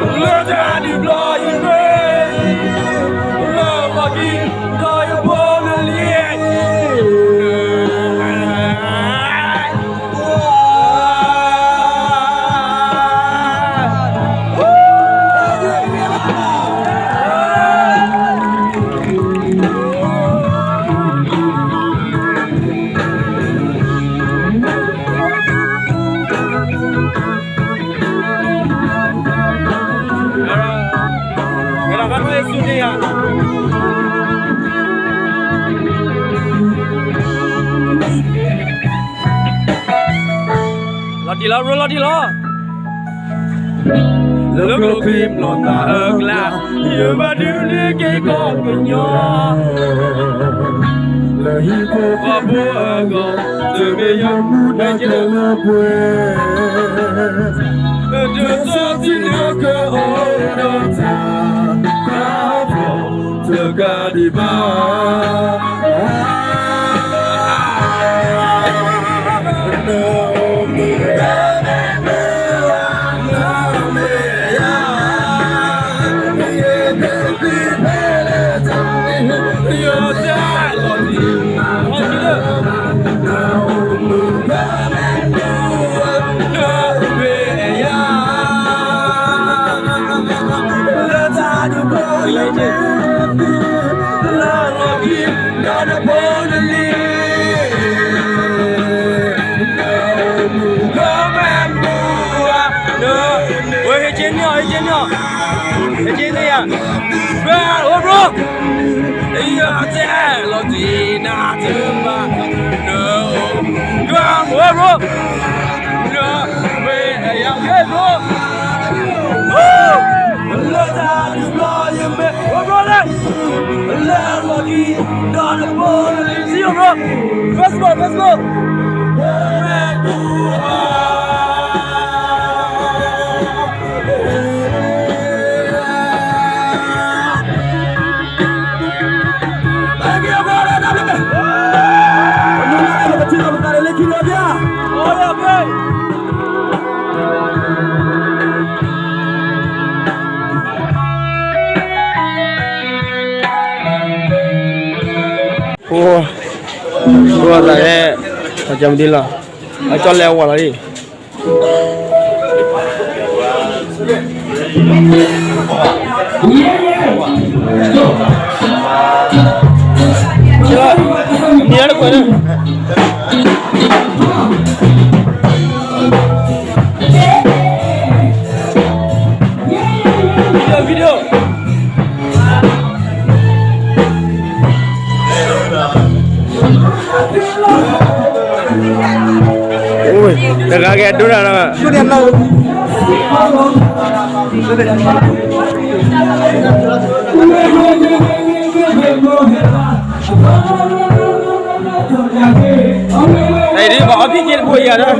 လၢတၢ်ဒုးဘျီယမ့ၢ် လၢလီၢ်ခံ ဒီးယဖိနလံၤ လီၤတံၢ်လီၤ ဘြိ လီၤတံၢ်လီၤ. လၢကျိချံမျိာ်သၣ်အကျါ ယဘၣ်ဒုးန့ၢ်က့ၤကီၢ်ကညီ လၢဟံၣ်ဖိဃီဖိအဂီၢ် တမ့ၢ်ယမူဒါကဲလၢပှဲၤ ဒ်သိးသုန့ၣ်ကအိၣ်ဒီးတၢ် တၢ်ဖျီတကးဒံးဘၣ်. ဝဲဟဲက့ၤန့ၢ်အီၤ ဟဲက့ၤန့ၢ်အီၤ ဟဲက့ၤန့ၢ်ယၤ ဘၣ်အိၣ် bro ယတဲလီၤတံၢ်နၤတဘၣ် ဘၣ်အိၣ် bro လၢဝဲယၤ ဘၣ် bro လၢတၢ်ဒုးဘျီယမ့ၢ် အိၣ် bro လၢ လၢလီၢ်ခံ ဒီးနဖိနလံၤ see you bro Facebook Facebook အိၣ် ဘၣ်သးလဲၣ် အကမၤဒ်လီၤ အကၠီလဲၤဝဲလီၤဒ် နံၤအါတကွဲးန့ၣ် video video တဂၤကဲဒိၣ်တၢ်လီၤ အံၤဒ်ပှၤအီၣ်ဖံးက့တဘိယၤဒီး